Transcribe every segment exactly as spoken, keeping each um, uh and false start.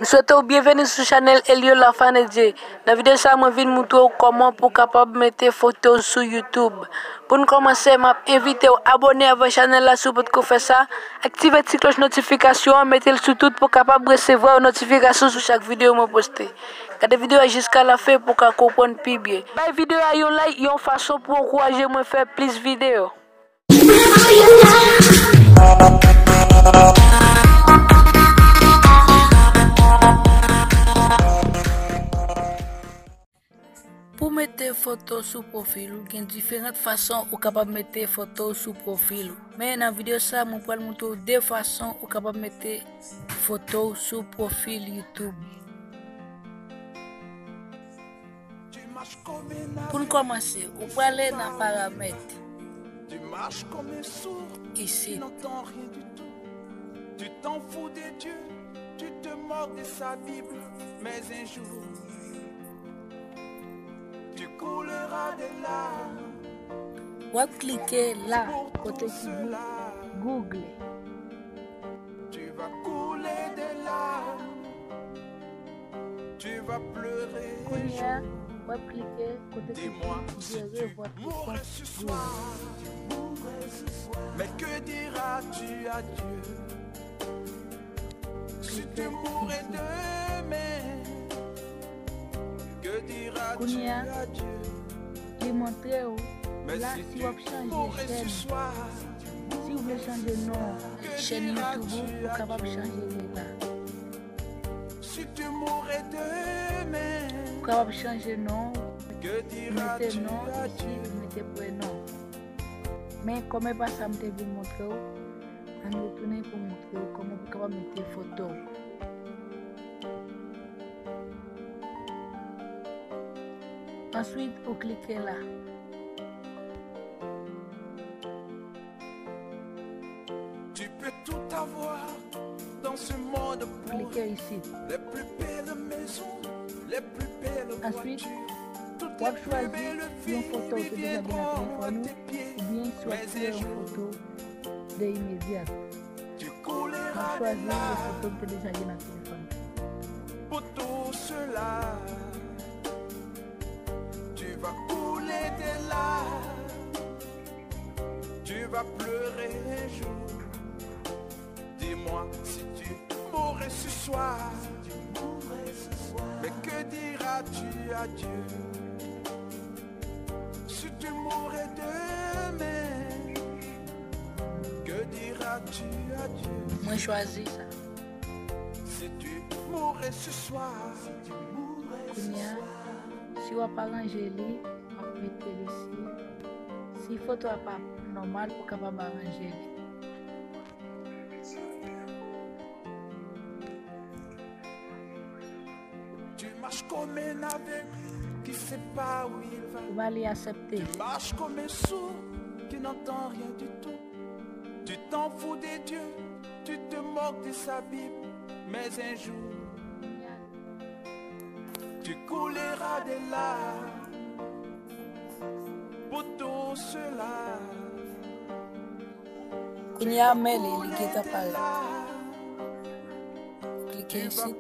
M swete w byenveni sou chanèl Elio Lafanedye. Nan videyo sa a, mwen vin moutre w kòman pou w kapab mete foto w sou YouTube. Pou n kòmanse, m ap envite w abòne avèk chanèl la si w potko fè sa. Aktive ti klòch notifikasyon an, mete l sou tout pou w kapab resevwa yon notifikasyon sou chak videyo mwen poste. Gade videyo a jiska lafen pou w ka konprann pi byen. Bay videyo a yon like, yon fason pou w ankouraje mwen fè plis videyo. Pou mete foto sou pwofil ou, gen diferan fason ou kapab mete foto sou pwofil ou. Men nan videyo sa, mwen pral moutre w de fason ou kapab mete foto w sou pwofil YouTube. Pou n kòmanse, ou prale nan paramèt. Isit. Tu t'en fous de Dieu, tu te moques de sa Bible, mais un jour, tu couleras des larmes. W ap klike la, kote ki di Google. Tu vas couler des larmes. Tu vas pleurer un jour. Kounye a, w ap klike kote ki di Gérer votre compte Google. Mais que diras-tu à Dieu si tu mourrais demain? Que diras-tu à Dieu? Kounye a, li montre w la si w ap chanje chèn. Si w vle chanje non chèn YouTube ou, ou kapab chanje li la. Ou kapab chanje non, mete non isi, mete prenon. Men kòm e pa sa m te vin montre w, ann retounen pou montre w kòman pou kapab mete foto w. Answit, ou klike la. Tu peux tout avoir dans ce monde pourri. Klike isit. Les plus belles maisons, les plus belles voitures, toutes les plus belles filles viendront à tes pieds. Answit, w ap chwazi yon foto ki te deja gen nan telefòn ou, oubyen si w ap kreye yon foto de imedyat. M ap chwazi yon foto ki te deja gen nan telefòn. Pour tout cela, tu vas couler des larmes, tu vas pleurer un jour. Dis-moi si tu mourrais ce soir, mais que diras-tu à Dieu? Si tu mourrais demain, que diras-tu à Dieu? Mwen chwazi sa. Si tu mourrais ce soir. Kounye a, si w ap aranje li, w ap mete li isi. Si foto a pa nòmal, ou kapab aranje li. Tu marches comme un aveugle qui sait pas où il va. Ou ba li aksepte. Tu marches comme un sourd qui n'entend rien du tout. Tu t'en fous de Dieu, tu te moques de sa Bible, mais un jour, tu couleras des larmes pour tout cela. Kounye a, men li, li gentan parèt. Klike isit.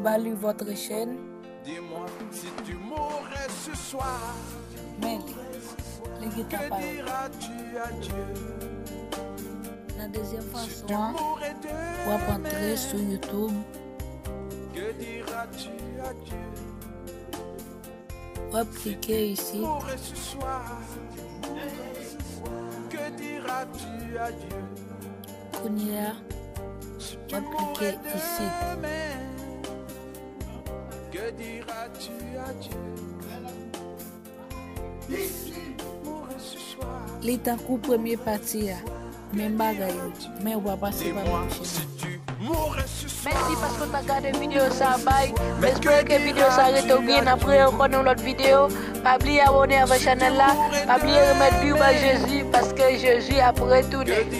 Ba li votre chaîne. Men li, li gentan parèt. Nan dezyèm fason an, w ap antre sou YouTube. W ap klike isit. Kounye a, w ap klike isit. Li tankou premye pati a. Menm bagay yo, men w pa pase pa menm chemen. Mèsi paske w ta gade videyo sa a, bay. M espere ke videyo sa a rete w byen. N ap reyè ankò nan yon lòt videyo. Pa bliye abòne avèk chanèl la. Pa bliye remèt vi w bay Jezi, paske Jezi ap retounen.